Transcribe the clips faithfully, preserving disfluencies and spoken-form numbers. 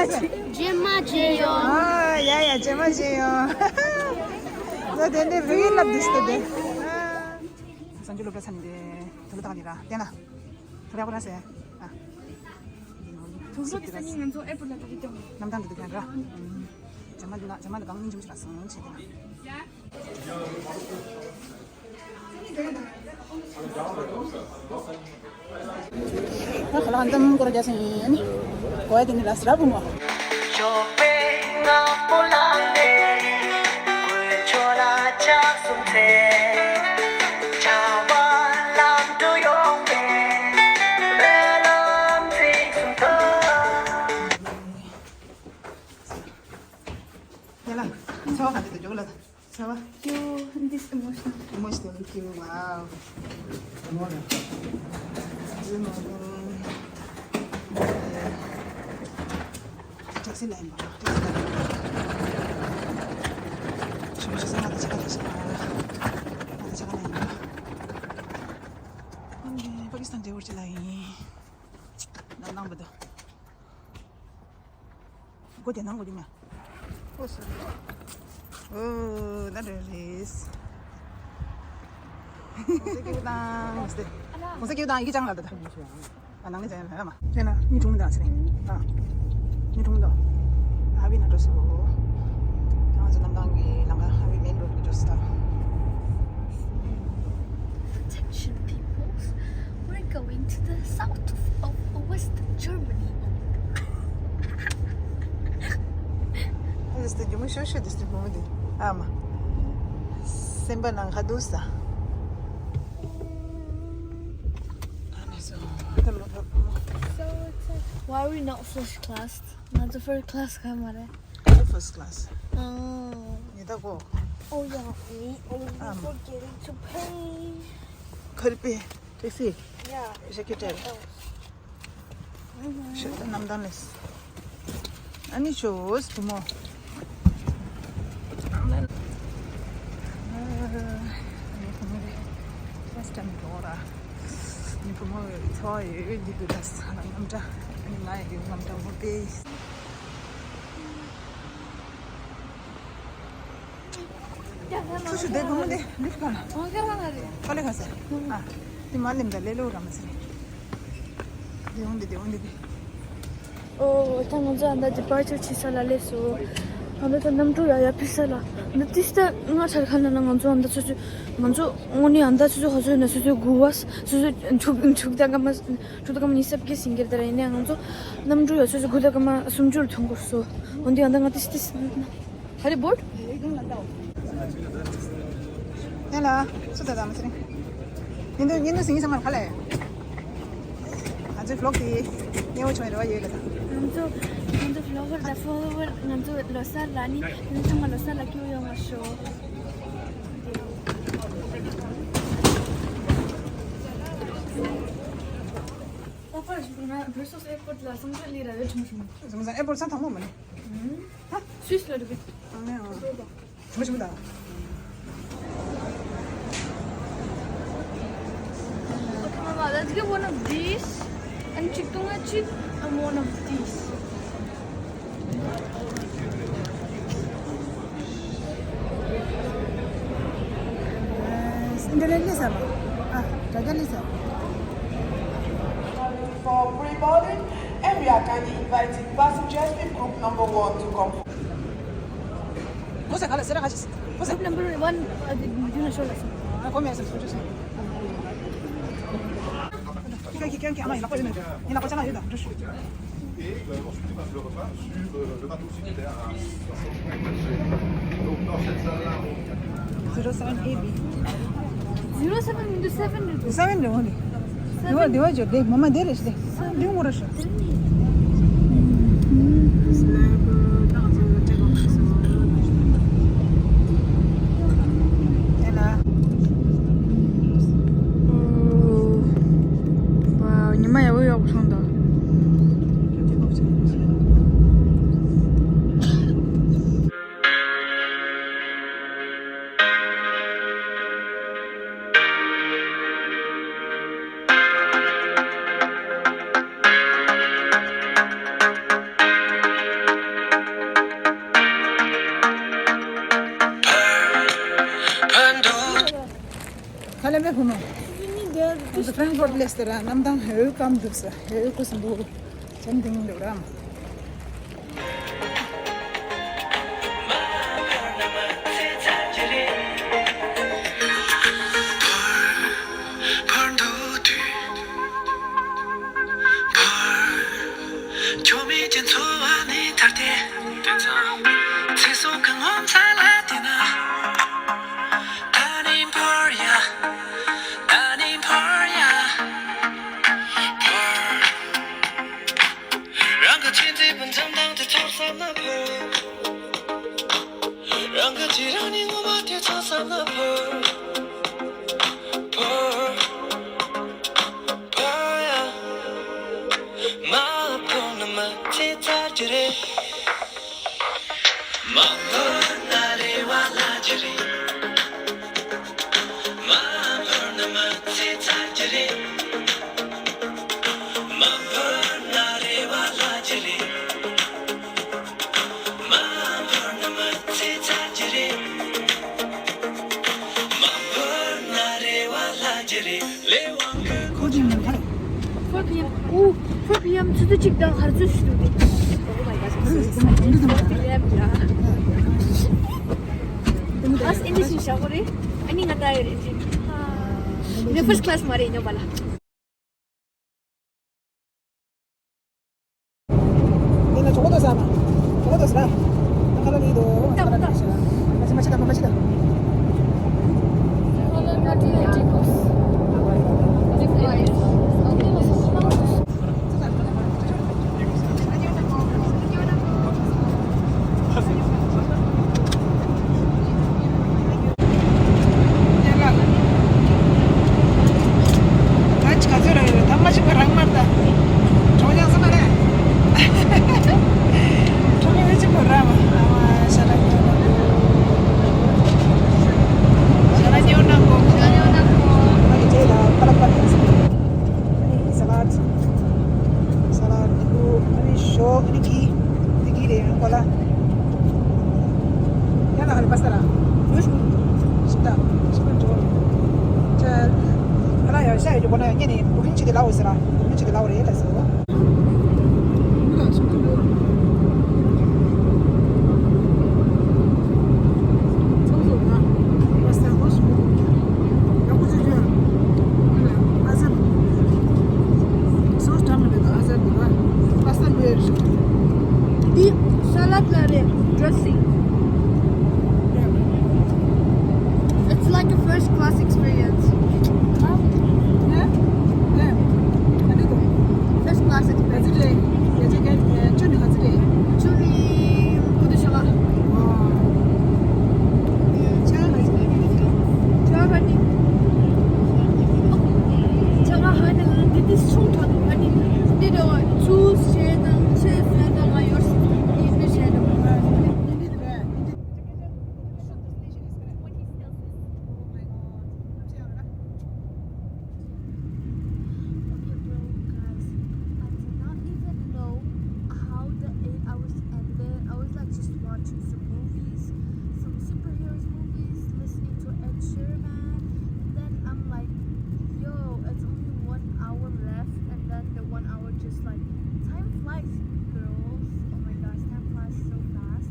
རྗེས་མ་བྱེད་ཡོང་། ཨ་ཡ་ཡ། རྗེས་མ་བྱེད་ཡོང་། ལོ་དེ་འདྲའི་བུ་ཡིན་ལབ་དུས་སྟེ་དེ། གསར་འགྱུར་སློབ་གྲྭ་ཚ་ནི་དེ་དུ་ལོ་དང་ནི་ར་བསྟན་ལ། དུ་ར་གོ་ར་སེ། ཨ། ཐུགས་སྲོག་གི་སང་ཉིན་ང་ཚོ་ཨེར་པོར་ལ་འགྲོ་གི་ཡོད། རྣམ་ཐར་འདི་དུ་ཀྱང་ར། རྗེས་མ་འདི་ན་རྗེས་མ་འདི་གང་སྙིང་རྗེ་མོ་ཞིག་ལ་སོང་བྱེད་དེ་ན། ད་ཁ་ལག་འདམ་སྐོར་རྒྱག་སོང་ཡིན། གོ་ཡ་དེ་ནི་ལ་སི་ར་བུ་མོ། ཞོགས་པའི་སྔ་པོ་ལངས་ནས་དཀོན་མཆོག་ལ་ཕྱག་གསུམ་འཚལ། ཆར་པ་ལམ་དུ་ཡོང་བའི་སྨོན་ལམ་ཚིགས་གསུམ་བཏབ། ཡ་ལ། ཚ་བ་ག་དེ་དུ་འཇོག་ལ། ཚ་བ། Yo, this emotional. Emotional, okay, wow. Good morning. ཊེག་སི་ལ་ཡིན་པ། ཊེག་སི་ལ་ཡིན་པ། ཞུ་ཞུ་ས་ང་ད་ཆ་ག་ལ་ཞིག་ང་ད་ཆ་ག་ལ་ཡིན་པ། ཨ་ནི་པ་ཀི་སི་ཐན་འབྲེལ་བར་ཅི་ལ་ཡིན། ནང་ནང་བ་དོ། སྒོ་དེ་ནང་སྒོ་དེ་ཉ། ཨོ་སི། ཨོ་ད་རེད་རེད། གོང་ས་སྐྱིད་དང་ངས་ཏེ། གོང་ས་སྐྱིད་དང་ཡི་གེ་ཅང་ལ་ད་ད། ཨ་ནང་ནས་ཅང་ལ་མ། དེ་ན་ཉི་གྲོང་མི་འདང་ཟེར། ཨ། ཉི་གྲོང་དོ། ཧ་བི་ན་འགྲོ་སོ། ང་ཚོ་གནམ་ཐང་གི་ལམ་ཁ་ཧ་བི་མེན་རོ་ཌི་འགྲོ་སོ་ད། Attention, people. We're going to the south of, of West Germany. ཨ་ལེ་སྟེ་རྒྱུ་མ་ཤོད་ཤོད་དེ་སྟེ་བུ་མོ་དེ། ཨ་མ། སེམས་པ་ནང་ཁ་འདུག་ས། ཨ་ནི་སོ། ད་ལོ་ད་བུ་མོ། So it's like, why are we not first class? ང་ཚོ་first class ག་མ་རེད། ཨ་ཚོ་first class། ཨང་། ཉེ་ད་གོ། Oh yeah, we only forgetting to pay. ཁར་པེ། ཊེག་སི། Yeah. ཞེ་ཀེ་ཊེལ། ཤེས་ད་ནམ་ད་ལེས། ཨ་ནི་ཆོས་བུ་མོ། ཨ་ནི་བུ་མོ་རེད། first time འགྲོ་ར། ཨ་ནི་བུ་མོ་ཚོ་ཡོད་འདི་དུ་ད་ས་ལ་རྔམ་སྐྲག་ཨ་ནི་ང་ཡི་རྔམ་སྐྲག་མོ་པེ། ཁུ་ཤུ་དེ་བུ་མོ་དེ་ལིཕ་ག་ལ། ཨོ་ཁ་ལ་ལ་རེད། ཁ་ལེ་ཁ་ས། ཨ། དེ་མ་ལེམ་ད་ལེ་ལོ་ར་མ་ཟེར། དེ་འོང་དེ་དེ་འོང་དེ་དེ། ཨོ་ད་ང་ཚོ་ཨ་མདའ་ཌི་པར་ཅར་བྱེད་ས་ལ་སླེབས་སོ། ཨ་མདའ་ད་གནམ་གྲུ་ཡ་ཡ་ཕེབས་ས་ལ། འདི་ཏིས་ད་ང་ཆར་ཁ་ན་ན་ང་ཚོ་ཨ་མདའ་ཆུ་ཆུ། ང་ཚོ་དངོས་གནས་ཨ་མདའ་ཆུ་ཆུ་ཧ་ཚོད་ན་ཆུ་ཆུ་དགུ་བ། ཆུ་ཆུ་འཁྲུག་འཁྲུག་ད་ག་མ། འཁྲུག་ད་ག་མ་ཉི་ཤུ་རྩ་བརྒྱད་ཟིན་གྱི་རེད་ད་ར། ཡིན་ནའང་ང་ཚོ་གནམ་གྲུ་ཡ་ཆུ་ཆུ་དགུ་ད་ག་མ་སུམ་ཅུ་ལ་ཐོན་དགོས་སོ། འོན་ཏེ་ཨ་མདའ་ང་ཏིས་ཏིས། ཧ་རི་བོད། ཡ་ལ། སུ་ད་ད་མ་ཚེ་རིང་། ཉིན་དུ་ཉིན་དུ་སིང་ས་མར་ཁ་ལེ། ང་ཚོའི་བི་ལོག་དེ་སྙན་པོ་བྱུང་བའི་རེ་བ་ཡོད་ལ་ད། ང་ཚོ་ང་ཚོ་བི་ལོག་གར་དང་ཕོ་ལོ་ཝར་ང་ཚོ་ལོ་གསར་ལ་ནི་ང་ཚོ་མ་ལོ་གསར་ལ་སྐྱིད་པོ་ཡོང་བ་ཤོག་ཨོ་ཕར་ང་བྷར་སོ་སི་ཨེར་པོར་ཊི་ལ་སང་ད་ལི་ར་ཡོད་ཆུང་ཆུང་། སང་ད་ཨེར་པོར་ཊི་ས་ཐང་མོ་མ་ནི། ཧ། སུད་སི་ལ་རེད་པས། ཨ་ནི་ཨ། ཆུང་ཆུང་ད། Okay, Mama, let's get one of these. And chicken, and one of these. Internet ལས་ས་མ། ཨ། དྲ་རྒྱ་ལས་ས། For pre-boarding, and we are kindly inviting passengers in group number one to come. ཁོ་ས་ག་ལ་སེ་ར་ག་ཞིག་ཁོ་ས། Group number one, ཨ། དེ་ཡུ་ན་ཤོར་ལ་སོང་། ཨ། ཁོ་མེད་སོང་། ཁོ་ཅོ་སོང་། ཁྱེད་ཁྱེད་ཁྱེད་ཨ་མ་ཡིན་ལག་པ་ཡོད་ན། ཡིན་ལག་པ་ཅ་ལག་ཡོད་ད། འགྲོ་ཤོག Zero seven A B. Zero seven into seven into seven རེད་འོ་ནི། འདི་བ་འདི་བ་ཇོ་དེ་མ་མ་དེ་རེད་ཤི་དེ། འདི་ངོ་ར་ཤི། དེ་ལ། ཉི་མ་ཡག་པོ་ཡག་པོ་སོང་ད། ཁོ་མོ། ང་ཚོ་ཕྲེང་ཕོར་ཊི་སླེབས་ཟེར་ར། གནམ་ཐང་ཧེ་བོ་སྐམ་འདུག་ཟེར། ཧེ་བོ་སྐམ་འདུག། ཇམ་ཐིང་འདུག་ར། ཁྱོད་མེད་ཀྱི་འཚོ་བ་ནི་ཐར་ཏེ། དེང་སང་ཚེ་སྲོག་གི་ངོ་མཚར་ལ་བལྟས་ན། ད་ནི་འཕོར་ཡ། ད་ནི་འཕོར་ཡ། འཕོར། རང་གི་ཆེས་མཛེས་པའི་འཛུམ་མདངས་དེ་ཚོར་བསམ་ན་འཕོར། རང་གི་རྗེས་རང་ནས་ངོ་མ་དེ་ཚོར་བསམ་ན་འཕོར། འཕོར། འཕོར་ཡ། མ་འཕོར་ན་མི་ཚེ་ཚར་གྱི་རེད། མ་འཕོར་ན་རེ་བ་བརླག་གི་རེད། མ་འཕོར་ན་མི་ཚེ་ཚར་གྱི་རེད། མ་འཕོར་ན་རེ་བ་བརླག་གི་རེད། མ་འཕོར་ན་མི་ཚེ་ཚར་གྱི་རེད། མ་འཕོར་ན་རེ་བ་བརླག་གི་རེད། ལས་དབང་གི་ཁོ་ཅི་མིན་ཁ། Four p m. Oh, four p m. ཆུ་ཚོད་གཅིག་དང་ཧར་ཚོད་ཞིག་འདུག་སྟེ། Oh my God. Four p m. ཨ་ནི་ང་ད་ཡོད་རེད་ཅིག། ནི་first class མ་རེད་ཉོ་བ་ལ། འདི་ན་ཇོ་ཀོ་ཏོ་ཟ་མ། ཇོ་ཀོ་ཏོ་ཟ། ཁ་ལ་ནི་དོ། ཁ་ལ་ནི་ཤ། མ་ཆི་མ་ཆི་ད་མ་ཆི་ད། ཤོག་ནི་གི་དེ་གི་རེད་ཡང་གོ་ལ། ཡང་ལ་ཧ་ལ་པ་ས་ར། ཡོ་ཤུ། ཤི་ད། ཤི་པན་ཇོ། ཅ། ཧ་ལ་ཡང་ཤ་ཡོད་ཀྱི་གོ་ན་ཡང་ཉེ་ནི་བུ་རིན་ཆི་དེ་ལ་འོ་ཟེར་ར། བུ་རིན་ཆི་དེ་ལ་འོ་རེད་ལ་ཟེར་བ། འདི་ས་ལད་ལ་རེད། Dressing. It's like a first class experience. First class experience. Okay, bro, guys, I did not even know how the eight hours ended. I was, like, just watching some movies, some superheroes movies, listening to Ed Sheeran. Then I'm like, yo, it's only one hour left, and then the one hour just, like, time flies, girls. Oh my gosh, time flies so fast.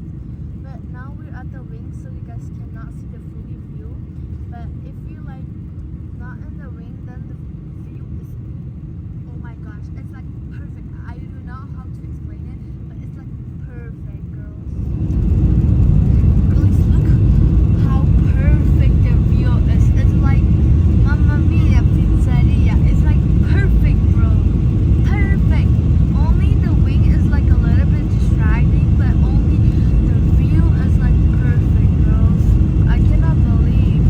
But now we're at the wing, so you guys cannot see the fully view. But if you, like, not in the wing, then the view is, oh my gosh, it's, like, perfect. I don't know how to explain it, but it's, like, perfect, girls. Guys, look how perfect the view is. It's like Mamma Mia Pizzeria. It's, like, perfect, bro. Perfect. Only the wing is, like, a little bit distracting, but only the view is, like, perfect, girls. I cannot believe.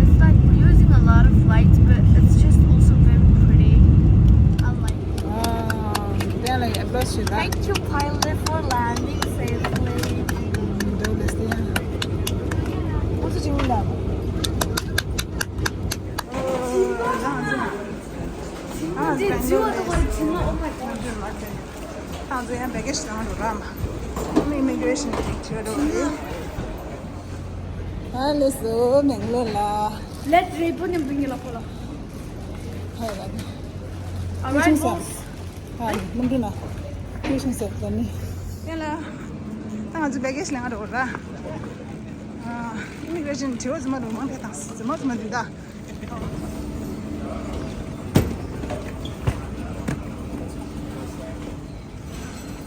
It's like we're using a lot of lights, but it's just also very pretty. I like it. Wow, thank you, pilot, for landing safely. ཨ་ལེ་སོ་མེང་ལོ་ལ། ལེད་རེ་པོ་ནས་བུ་ཉི་ལ་ཁོ་ལ། All right, boss. ཧ་ལམ་འགྲོ་ན་ཁྱོད་ཤིང་ཟེར་ཟ་ནི། ཡ་ལ། ད་ང་ཚོ་བེ་གེ་ཇི་ལེན་ག་འགྲོ་ར། ཨ། ཨི་མི་གྷི་རེ་ཤན་དྲི་བ་རྫུན་མ་རུ་མང་ཕེ་དང་རྫུན་མ་རྫུན་མ་འདི་ད།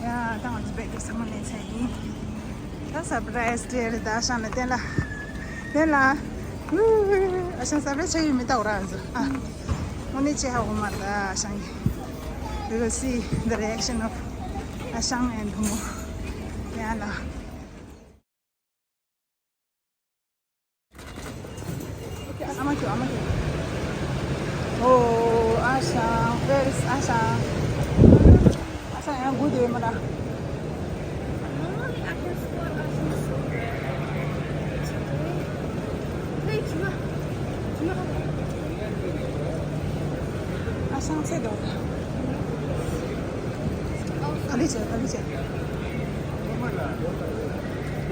ཡ། ད་ང་ཚོ་བེ་གེ་ཇི་ཚང་མ་ལེན་ཚར་ཡིན། ད་སར་པ་རའི་ཛི་སྟེ་རེད། ད་ཨ་ཞང་ལ་བསྟན་ལ། བསྟན་ལ། ཨ་ཞང་སར་པ་རའི་ཛི་ཆགས་ཡོད་མེད་ལྟ་འོ་ར་ང་ཚོ། ཨ། དངོས་གནས་ཆེ་ཧ་གོ་མ་རེད། ད་ཨ་ཞང་གི། We will see the reaction of ཨ་ཞང་and བུ་མོ། ཡ་ལ། ཨ་མ་ཁྱོད། ཨ་མ་ཁྱོད། ཨོ། ཨ་ཞང་། Where is ཨ་ཞང་། ཨ་ཞང་ཡང་སྒུག་བསྡད་ཡོད་མ་ར། ཨ་ཞང་ཚེ་འདུག་ག་ལེ་བྱས། ག་ལེ་བྱས།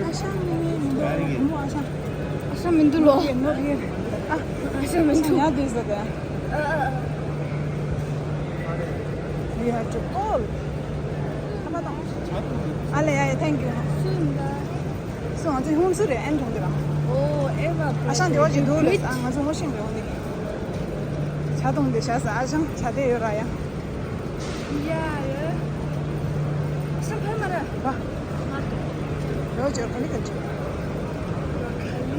ཨ་ཞང་མི་མི་འདུག་མོ། ཨ་ཞང་། ཨ་ཞང་མི་འདུག་ལོ། ནོར་ཡོད། ཨ། ཨ་ཞང་མི་འདུག་ཡ་དེ་ཟེར་ཏེ། ཨ་ཨ། We have to call. ཨ་ལེ། ཡ་ཡ། Thank you. སུ་ཡིན་ད། སུ། ང་ཚོ་ཧུན་སུ་རེད། ཨན་གྲོང་དེ་ར། ཨོ། ཨེ་བ། ཨ་ཞང་དེ་བ་ཅིག་འདུག་ལེ། ཨ། ང་ཚོ་ངོ་ཤེས་རེད། འོ་ནི། ཇ་འཐུང་དེ་བཞག་ས། ཨ་ཞང་ཇ་དེ་ཡོད་ར་ཡ། ཡ་ཡ། ཨ་ཞང་ཕེབས་མ་ར། བ། ང་དང་། ཡོད་ཅེ། ག་ལེ་ག་ཅེ། ག་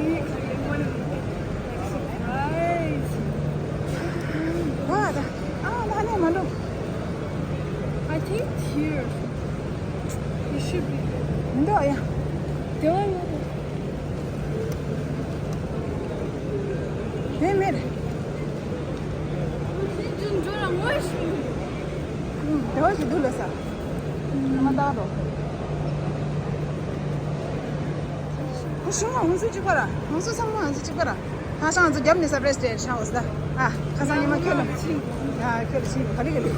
ལེ་ག་ལེ། What a surprise. བ་ད། ཨ། ལ་ནས་མ་འགྲོ། I think here. It should be. མི་འདུག་ཡ། དེ་བ་ཡོད། དེ་མེད། དེ་བ་ཞིག་འདུག་ལ་ས། མ་བཏང་རོགས། ཁོ་ཤུང་ང་ཧུན་སུ་གཅིག་པ་ར། ཧུན་སུ་ཚང་མ་ཧུན་སུ་གཅིག་པ་ར། ཧ་ཤང་ང་ཚོ་རྒྱབ་ནས་སར་པ་རའི་ཛི་སྟེ་ཤ་འོ་ས། ཨ། ཁ་སང་ཉི་མ་ཁྱོད་ལ། ཡ་ཁྱོད་ལ་ཕྱིན་ག་ལེ་ག་ལེ།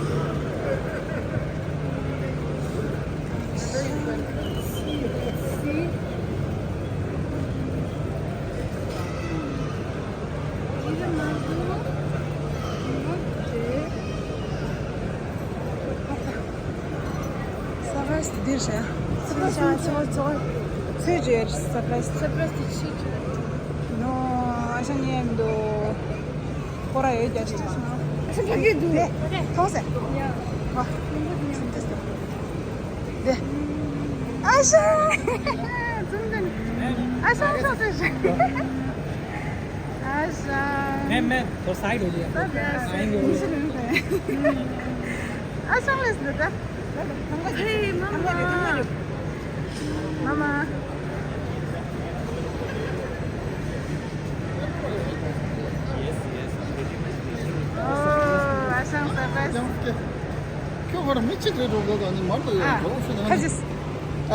སར་པ་རའི་ཛི་འདིར་བྱས། སར་པ་རའི་ཛི་ཚོ་ཚོ་ཚོས་བརྗོད། སར་པ་རའི་ཛི། སར་པ་རའི་ཛི་དེ་ཕྱིར་བརྗོད། ནོ། ཨ་ཞང་ཉན་འདུག་ཁོ་ར་ཡོད་རྒྱ་ཞིག་ཨ་ཞང་ཕ་གི་འདུག་དེ་མཐོང་སེ། ཡ། ཨ། དེ། ཨ་ཞང་། ཙུམ་ཙན། ཨ་ཞང་ཐོག་ཏུ་ཞིག་ཨ་ཞང་། མེན་མེན། ཁོ་སའི་ཌི་ལ་ཡ། ཨ་ཞང་ལས་ལ་ད། Hey, mama. Mama. Oh, ཨ་ཞང་སར་པ་རའི་ཛི། ཁྱོད་ཁོ་རང་མི་གཅིག་རེད་འགྲོ་དགོས་ག་ནི་མར་དུ་ཡོད་འགྲོ་ཤི་ན། ཁ་ཅིག་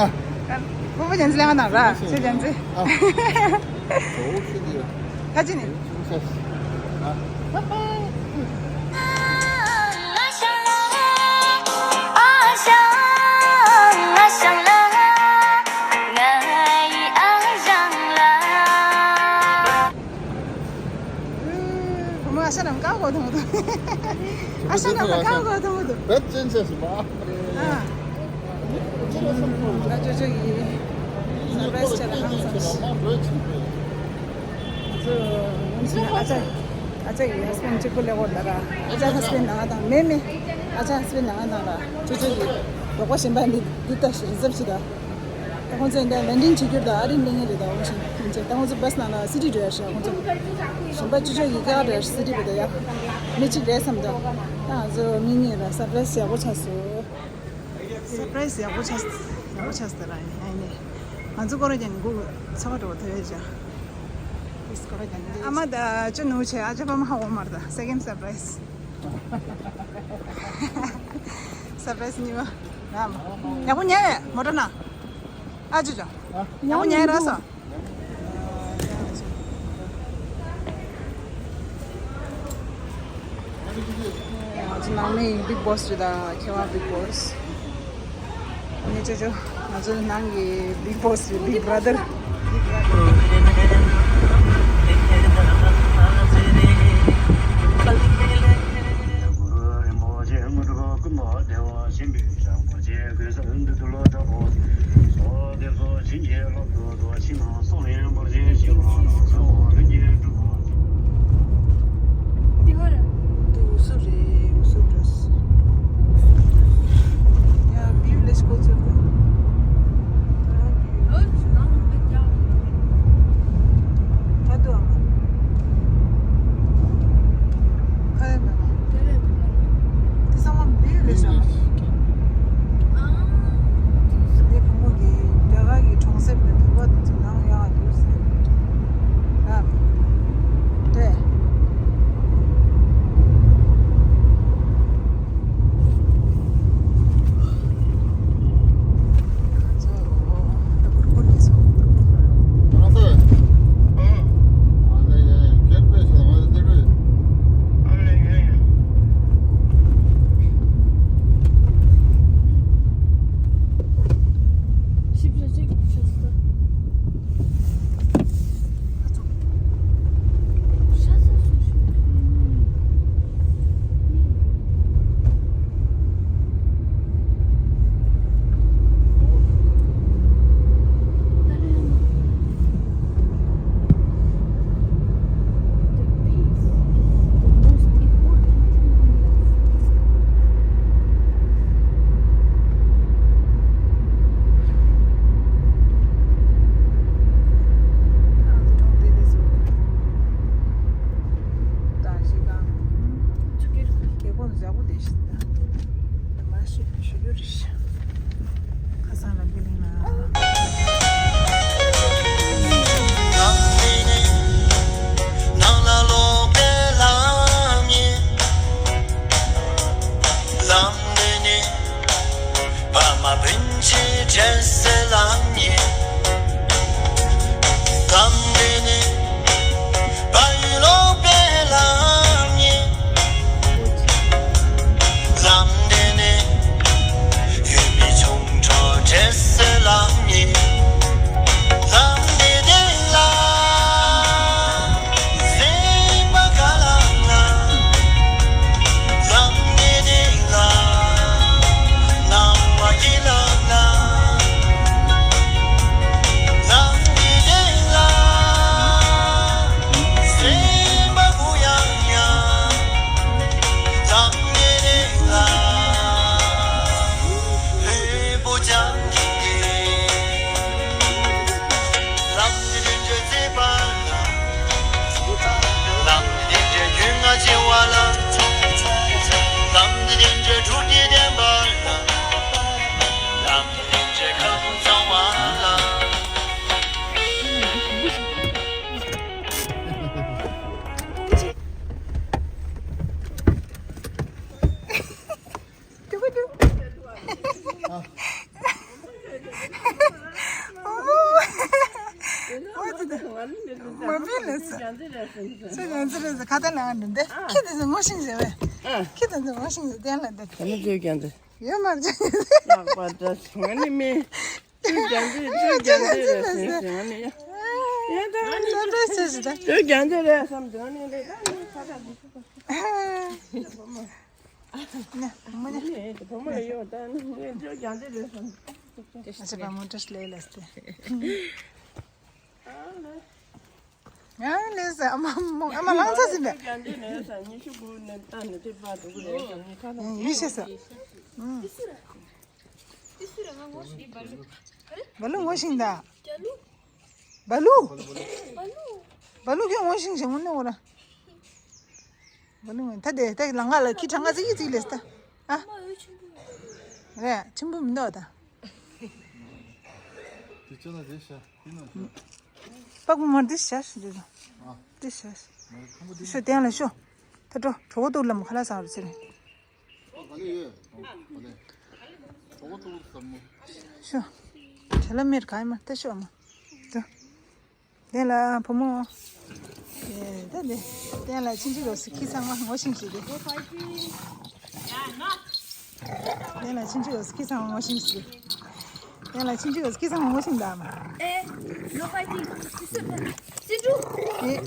ཨ། ཁོ་བོ་ཅན་ཅི་ལེན་ག་ན་ར། ཁྱོད་ཅན་ཅི། ཨ། འགྲོ་ཤི་ནི་ཡོད། ཁ་ཅིག་ནི། བུ་མོ་ཨ་ཞང་རང་ཀ་གོ་ཐོང་དུ། ཨ་ཞང་རང་ཀ་གོ་ཐོང་དུ། བེད་ཅན་ཆེ་སུ་མ། ཨ། ང་ཅོ་ཅོ་ཡི་སར་པ་རའི་ཛི་ཆེ་ལ་ཧང་སང་ཞིག་ང་ཚོ་ཨ་ཅག་ཨ་ཅག་གི་ཧ་སི་བྷེན་ཌི་གཅིག་པུ་ལས་འོ་ད་ར། ཨ་ཅག་ཧ་སི་བྷེན་ཌི་ནང་དང་མེ་མེ། ཨ་ཅག་ཧ་སི་བྷེན་ཌི་ནང་དང་ར། ཅོ་ཅོ་གི་རོགས་པ་གཞན་པ་འདི་འདི་ལྟ་ཞིག་རི་ཛབ་ཞིག་ད། ད་ཁོང་ཚོས་འདི་ལན་ཌིང་བྱེད་རྒྱུར་ད་ཨ་རི་སླེབས་ངེས་རེད། ད་འོ་ཞིག་ཁོང་ཚོས་ད་ཁོང་ཚོ་བྷ་སི་ནང་ལ་སི་ཊི་འགྲོ་ཡ་ཞིག་ཁོང་ཚོ་གཞན་པ་ཅོ་ཅོ་ཡི་སྐྱག་རེད། སི་ཊི་བུད་ཡ་མི་གཅིག་རེད་བསམ་ད། ད་ང་ཚོ་མི་གཉིས་ར་སར་པ་རའི་ཛི་ཡག་པོ་ཆགས་སོང་། སར་པ་རའི་ཛི་ཡག་པོ་ཆགས། ཡག་པོ་ཆགས་སོང་ད་ར། ཡིན་ཡིན། ང་ཚོ་སྐོར་ར་རྒྱག་ནས་སྒུག་ཚ་བ་འགྲོ་བ་ཐོས་ཡ་ཅག་ཨིས་སྐོར་ར་རྒྱག་ནས། ཨ་མ་ད་ཅོ་ནུ་ཆེ། ཨ་ཅག་པ་མ་ཧ་གོ་མ་རེད་ད། སེ་ཀེན་ཌི་སར་པ་རའི་ཛི། སར་པ་རའི་ཛི་གཉིས་པ། ཡག་པོ་ཉལ་བས་མོ་ཊ་ནང་། ཨ་ཅོ་ཅོ། ཡག་པོ་ཉལ་ར་སོང་། ང་ཚོ་ནང་མི་ཡི་བིག་བོ་སི་རེད་ད། མཁས་དབང་བིག་བོ་སི། ཨ་ནི་ཅོ་ཅོ། ང་ཚོ་ནང་གི་བིག་བོ་སི་རེད། བིག་བྷ་ར་དར། ཁོ་ཡག་པོ་དེ་ཤི་ད། མ་ཤི་ཤི་རྒྱུ་རེད་ཤི། ཁ་སང་ལ་བི་ལིང་ན། ནང་ལ་ལོག་པའི་ལམ་ཡིན། ལམ་འདི་ནི་ཕ་མ་སྤུན་མཆེད་འཕྲད་སའི་ལམ་ཡིན། ལམ་འདི་ནི་ཕ་ཡུལ་ལོག་པའི་ལམ་ཡིན། ལམ་འདི་ནི་ཡུལ་མི་ཆུང་འགྲོ་འཕྲད་སའི་ལམ་ཡིན། ལམ་འདི་སྟེང་ལ་སེམས་པ་ག་ལ་ལ། ལམ་འདི་སྟེང་ལ་སྣང་བ་སྐྱིད་ལ་ལ། ལམ་འདི་སྟེང་ལ་སེམས་པ་གུ་ཡང་ཡང་། ལམ་འདི་སྟེང་ལ་ལུས་པོ་སྦྱང་གིན་གིན། ལམ་འདི་སྟེང་བརྩེ་བ་ལ། ལམ་འདི་སྟེང་རྒྱུས་མངའ་ཆེ་བ་ལ། ལམ་འདི་སྟེང་འགྲོ་དྲུག་གི་བདེན་པ་ལ། ལམ་འདི་སྟེང་ཁམས་གཙང་བ་ལ། མ་བིན་ལ་ས། ཁྱེད་དེ་ཚོ་ངོ་ཤེས་ཟེར་བས། ཁྱེད་དེ་ཚོ་ངོ་ཤེས་ཟེར་དེ་ལ་འདི། ད་ནི་ཚོས་ཀྱང་འདི། ཡོད་མ་རེད། ལག་པ་འདྲ་བྱུང་ནི་མིན། ཁྱོད་ཀྱང་འདི་ཁྱོད་ཀྱང་འདི་རེད་ཟེར་ཟེར་ནི། ཡ་ད་ནི་ལོ་འདྲ་ཆེ་ཞིག་ད། ཁྱོད་ཀྱང་འདི་རེད་བསམ་བྱུང་ནི་རེད། ད་ནི་ཁ་ཁ་འདི་ཁ་ཁ། ནི་མོ་ནི། ནི་བུ་མོ་ཡོད་ད་ནི་ངས་ཁྱོད་ཀྱང་འདི་རེད་བསམ། ཨ་ཅེ་བ་མོ་འདྲ་ལས་ལ་སྟེ། ཨ་ལེ། ཡང་ལས་ཟེར་ཨ་མ་མོ་ཨ་མ་ལང་ཚ་ཟིན་པས། ཡིན་ཤེས་ས། བ་ལུ་ངོ་ཤེས་ད། བ་ལུ། བ་ལུ་ཁྱོད་ངོ་ཤེས་ཤེས་ངོ་ནི་འོ་ར། བ་ལུ་ངོ་ད་དེ་ད་ལང་ང་ལ་ཁྱི་གྲང་ང་ཙི་ཡི་ཙི་ལས་ད། ཨ། རེད་ཆེན་པོ་མི་འདུག་ད། དེ་ཅི་ལ་དེ་ཤ། དེ་ན་ཤ། པགས་པ་མར་འདི་ཤ་ཤ་འདི་ལ། ཨ། འདི་ཤ་ཤ། མ་ཁམ་བུ་འདི་ཤོ་ན་དེ་ལ་ཤོ། ད་འགྲོ་གྲོགས་པོ་ཏུ་ལམ་ཁ་ལ་ཟ་རུ་ཚེ་རིང་། ཨ་ལེ་ཡོད། ཨ་ལེ། གྲོགས་པོ་ཏུ་ཟམ་མོ། ཤོ། དེ་ལ་མེར་ག་ཡི་མ་ད་ཤོ་མ། ད། དེ་ལ་བུ་མོ། ཨེ་ད་དེ། དེ་ལ་ཕྱིན་ཅི་ལོག་སི་ཁི་ཚང་མ་ངོ་ཤེས་ཤིག་དེ། དེ་ལ་ཕྱིན་ཅི་ལོག་སི་ཁི་ཚང་མ་ངོ་ཤེས་ཤིག་དེ། དེ་ལ་ཕྱིན་ཅི་ལོག་སི་ཁི་ཚང་མ་ངོ་ཤེས་ད་མ། ཨེ། No fighting. སི་སི་སི་འགྲུ། ཨེ།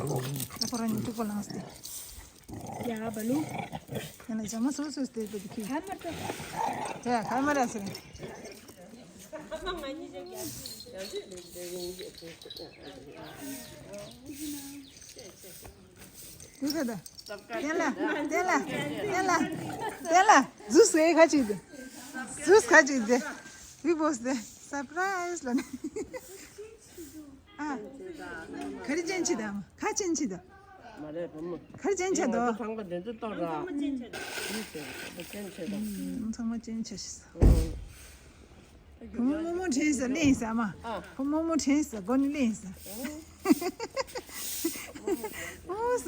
ད་ཁོ་རང་ཉིད་གཅིག་པོ་ལངས་ཏེ། ཡ་བ་ལུ། ཡ་ན་ཇ་མ་སོ་སོ་སྟེ་དེ་ཁྱི། ག་མ་ཏོ། ཡ་ག་མ་ར་སེ། དེ་ད་ད། དེ་ལ་དེ་ལ་དེ་ལ་ཟུས་ཟེ་ཁ་ཅིག་དེ། ཟུས་ཁ་ཅིག་དེ། བི་བོས་དེ་སར་པ་རའི་ཛི་ལ་ནི། ཨ། ག་རེ་ཅན་ཆི་དང་། ག་ཅན་ཆི་དང་། མ་རེད་བུ་མོ། ག་རེ་ཅན་ཆ་དོ། ཚང་མ་འདི་ཚོ་ཏོག་ར། ཚང་མ་ཅན་ཆ་དོ། ཨུམ། ཚང་མ་ཅན་ཆ་ཤི་ས། ཨུམ། བུ་མོ་རྨོ་མོ་དྲན་ས་གླེང་ས་མ། ཨ། བུ་མོ་རྨོ་མོ་དྲན་ས་སྒོ་ནས་གླེང་ས། ཨུམ། ཨོ་ས།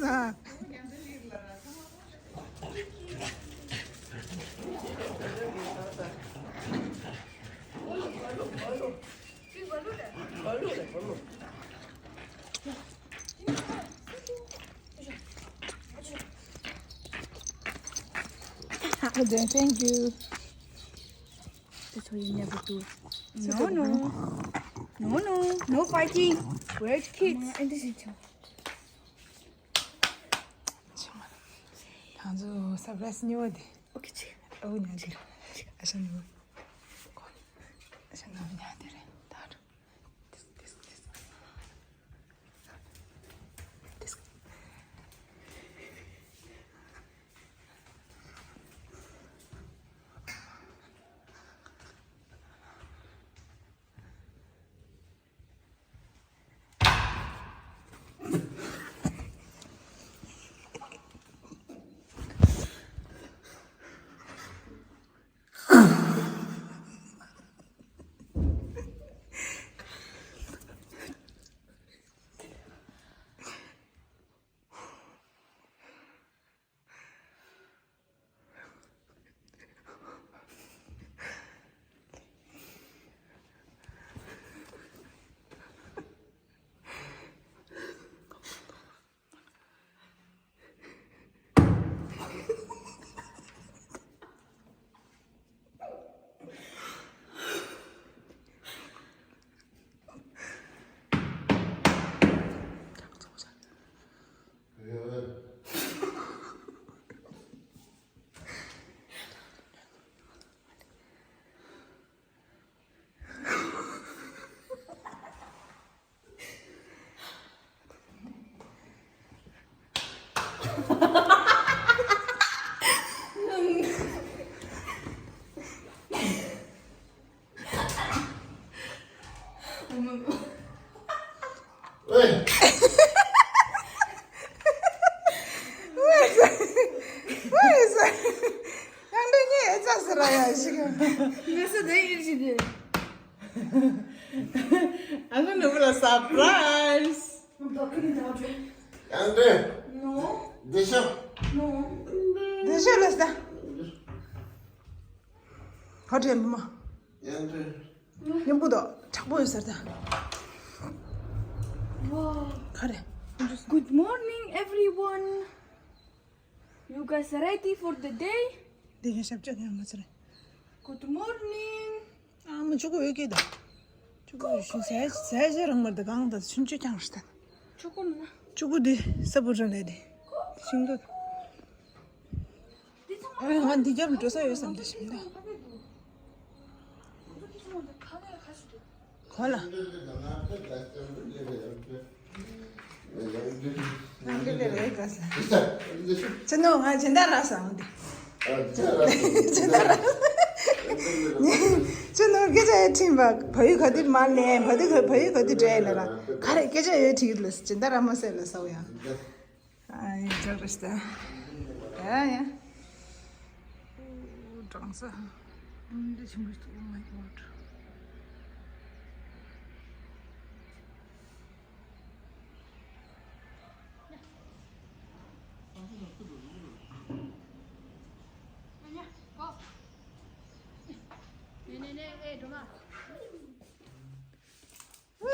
Okay, thank you. That's all you never do. No, no. No, no. No fighting. We're kids. ང་ཚོ་སར་པ་རའི་ཛི་ཉོ་བ་དེ། ཨོ་ཁེ་ཆེ། ཨོ་ཉ་དེ་རེད། ཨ་ཤ་ཉོ་བ། ཨ་ཤ་ཉོ་བ་ཉ་དེ་རེད། ད་རུ། དིས་དིས་དིས། དིས། ཡ་ཞིག་ངས་ཟ་དེ་ཡིན་ཞིག་དེ། ཨ་ཁུ་ནོར་བུ་ལ་སར་པ་རའི་ཛི། ཡང་འདྲེ། ནོ། འདི་ཤོ། ནོ། འདི་ཤོ་ལ་ཟ། ཧོ་ཊེལ་མ། ཡང་འདྲེ། ཉམ་པོ་དོ་དྲག་པོ་ཡོད་ཟེར་ད། ག་རེ། Good morning, everyone. You guys ready for the day? འདི་ག་ཞབས་ཕྱི་ཡང་མ་ཚར། Good morning. ཨ་མ་ཆུ་ཁོ་ཡོད་ཀྱི་ད། ཆུ་ཁོ་ཡོད་ཤིང་ཟས་ཟས་ཟས་རང་མར་ད་གང་ད་ཆུན་ཆུ་ཀྱང་ཞིག་ད། ཆུ་ཁོ་ན། ཆུ་ཁོ་འདི་ས་བུ་ར་ལས་འདི། ཤིང་ད། ཨ་ང་འདི་རྒྱབ་འགྲོ་ས་ཡོད་བསམ་ད་ཞིམ་ད། གོ་ལ། ང་འདི་ལས་རེད་ག་ས། ཅི་ནོ་ང་ཇི་འདྲ་ར་ས་འོང་འདི། ཇི་འདྲ་ར་ས། ཅི་ནོ་སྐད་ཆ་ཡོད་ཁྲིམས་པ་བ་ཡུ་ག་དུས་མ་ལེན་བ་དུ་བ་ཡུ་ག་དུས་འདྲ་ཡིན་ལ་ར། ག་རེ་སྐད་ཆ་ཡོད་ཁྲིག་ལ་ཇི་འདྲ་ར་མ་ཟེར་ལ་ས་འོ་ཡང་། ཨ་ཡ་ཇག་རེད་ད། ཡ་ཡ། ཨོ་གྲང་ས། འདི་ཆེན་པོ་ཞིག Oh my God.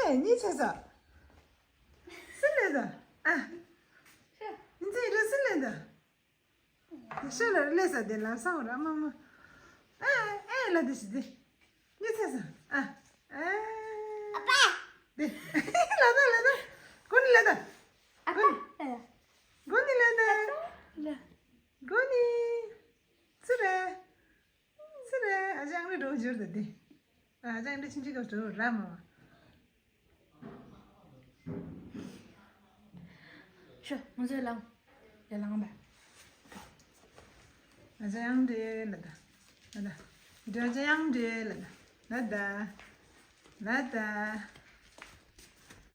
ཨེ་གཉིས་ཆེ་ས། སུ་ལས་ད། ཨ། ཨིན་ཚེ་རེ་སུ་ལས་ད། ཤོ་ལ་ལས་ས་དེ་ལ་ས་འོ་ར་མ་མ། ཨ་ཨེ་ལ་དེ་ཞི་དེ། ཉི་ཚེ་ས། ཨ། ཨ། དེ། ལ་ད་ལ་ད། གོ་ནི་ལ་ད། ཨ་ད། ཨ། གོ་ནི་ལ་ད། ལ། གོ་ནི། སུ་རེད། སུ་རེད། ཨ་ཅང་རེ་འགྲོ་འབྱོར་ད་དེ། ཨ་ཅང་རེ་ཆིན་ཆི་ག་འགྲོ་ར་མ་བ། ཤོ་ང་ཚོའི་ལམ། ཡ་ལང་བ། ཨ་ཅང་རེ་ལ་ད། ལ་ད། འགྲོ་ཅང་རེ་ལ་ད། ལ་ད། ལ་ད།